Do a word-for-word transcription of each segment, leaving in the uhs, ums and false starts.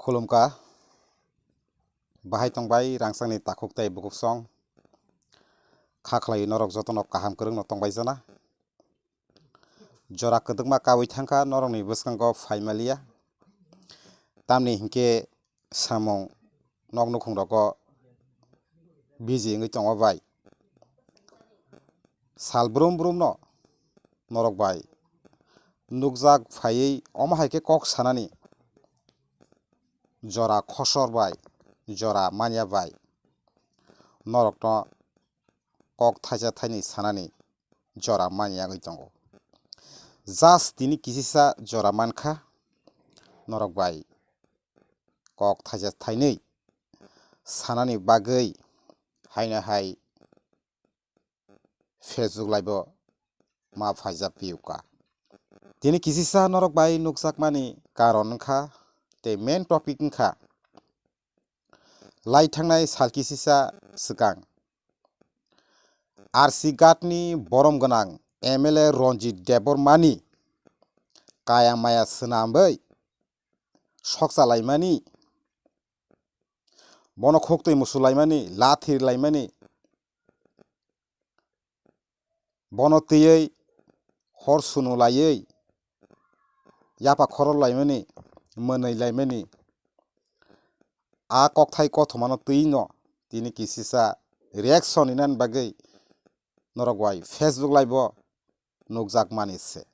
Khulumkha, bahai tongbai rangchakni takhuk tei bukhuk song. Kha khlai norok jotono kaham kwrwngno tongbai jana. Jora kwdwkma kaui thangkha norokni bwskango phaimaliya. Tamni hinkhe samung nok nukhung rogo busy wngwi tongo bai. Sal brum brum no norok bai nukjak phaiwi omo hai khe kok sanani jora khosor bai jora manya bai norokno kok thaisa thaini sanani jora manya wngwi tongo. Just tini kisisa jora mankha norok bai kok thaisa thainwi sanani bagwi haino hai Facebook live-o ma phaijak piuka. Tini kisisa norok bai nukjakmani karon wngkha tei main topic wngkha lai thangnai sal kisisa swkang R C Ghatni borom gwnang M L A Ranjit Debbarmani kaya maya swnamwi sokchalaimani, bono khuktwi musulaimani, lathi rilaimani, bono twiwi hor sunu laiwi yapha khorok laimani, mwnwi laimani, a kokthai kothomano twi no tini kisisa reaction rinani bagwi norok bai Facebook live-o nukjak mani se.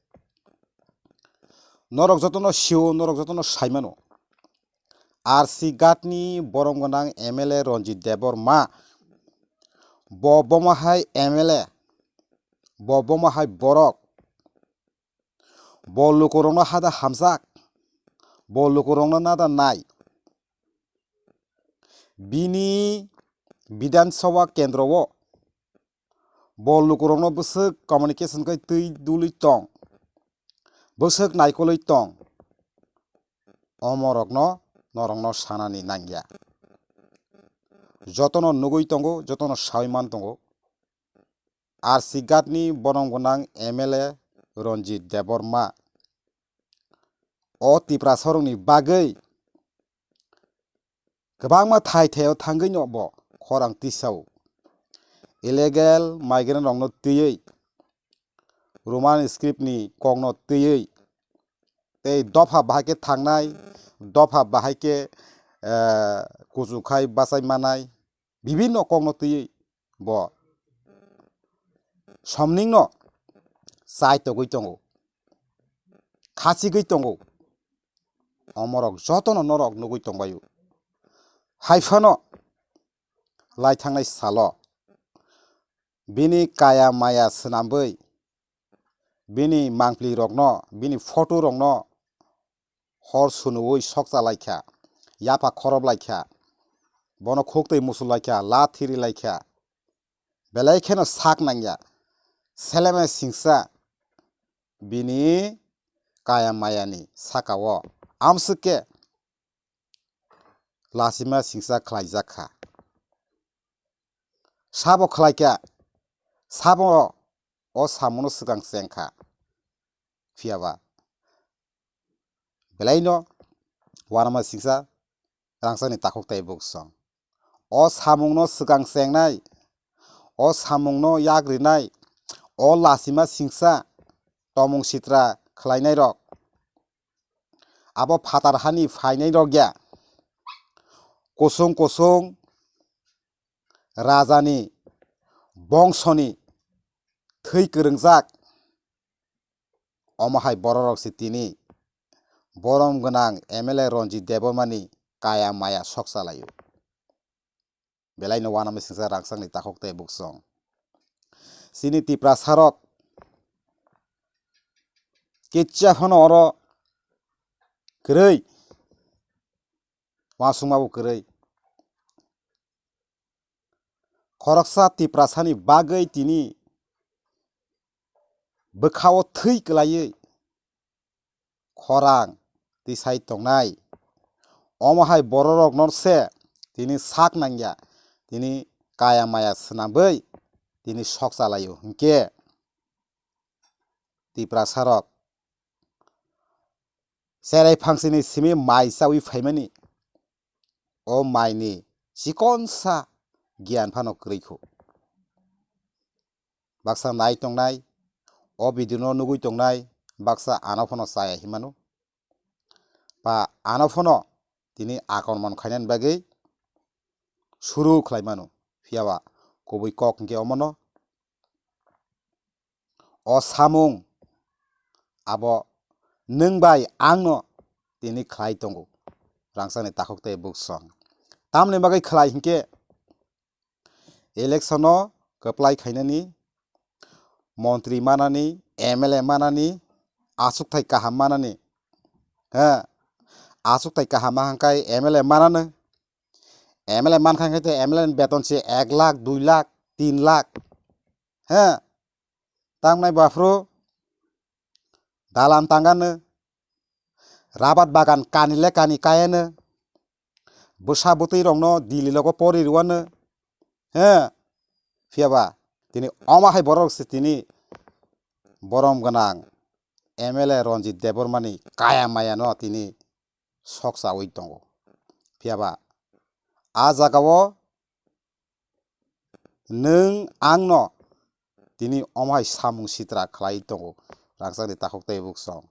Norok jotono sio, norok jotono saimano. R C Ghatni borom gwnang M L A Ranjit Debbarma, bo bomo hai M L A, bo bomo hai borok, bo lukurokno hada hamjak, bo lukurokno nada nai. Bini Bidhan Sabha kendro-o bo lukurokno bwswk communication khai twi dulwi tong, bwswk naikolwi tong, omorokno norokno sanani nangya. Jotono nugwi tongo, jotono sawi man tongo. R C Ghatni borom gwnang M L A Ranjit Debbarma o Tiprasarokni bagwi kwbangma thai thaio thangwi no bo khorang tisao. Illegal migrant rokno twiwi Roman script ni kokno twiwi tei dopha bahai khe thangnai, dopha bahai khe, eh, kuchukhai bachai manai, bibinno kokno twiwi bo somningno chai togwi tongo, khachigwi tongo. Omorok jotono norok nugwi tongbaio. Haiphano lai thangnai salo bini kaya maya swnamwi bini mangpli rokno, bini photo rokno hor sunuwi sokcha laikha, yapha khorob laikha, bono khuktwi musu laikha, lathi ri laikha, belai kheno sak nangya. Selema singsa bini kaya mayani sakao amswk khe lasima singsa khlaijak kha. Sabo khlai kha, sabo o samungno swkang cheng kha. Phiya ba belaino uanama singsa rangchakni takhuk tei buksong. O samungno swkang chengnai, o samungno yak rinai, o lasima singsa tomung sitra khlainairok, abo phatar hani phainairok ya, kusung kusung rajani bongsoni thwi kwrwngjak, omo hai bororok se tini borom gwnang M L A Ranjit Debbarmani kaya maya sok chalaio. Belaino uanama singsa rangchakni takhuk tei buksong. Chini Tiprasarok kichya phano oro kwrwi, uansukma bo kwrwi. Khoroksa Tiprasani bagwi tini bwkhao thwi kwlaiwi khorang tisai tongnai. Omo hai bororokno se tini sak nangya, tini kaya maya swnamwi tini sok chalaio hinkhe Tiprasarok cherai phangsini simi mai chawi phaimani, o maini chikonsa giyan phano kwrwi khu. Baksa nai tongnai, o video no nugwi tongnai, baksa ano phano chaya himano. Ba ano phano tini akromon khainani bagwi suru khlai mano. Phiyaba kubui kok hinkhe omono. O samung abo nwng bai angno tini khlai tongo, rangchakni takhuk tei buksong. Tamni bagwi khlai hinkhe election o kwplai khainani, montri manani, M L A manani, achukthai kaham manani. He, achukthai kaham ma hangkai M L A manano. M L A mankha hingkhe te M L A ni beton se ek lakh, dui lakh, tin lakh. He, tangnai baphru dalan tangano, rabat bagan kani le kani kayano, bwsa bwtwi rokno dili logo pori rwano. He, phiyaba tini omo hai borok se tini borom gwnang M L A Ranjit Debbarmani kaya maya no tini sok chawi tongo. Phiyaba a jaga o nwng angno tini omo hai samung sitra khlai tongo, rangchakni takhuk tei buksong.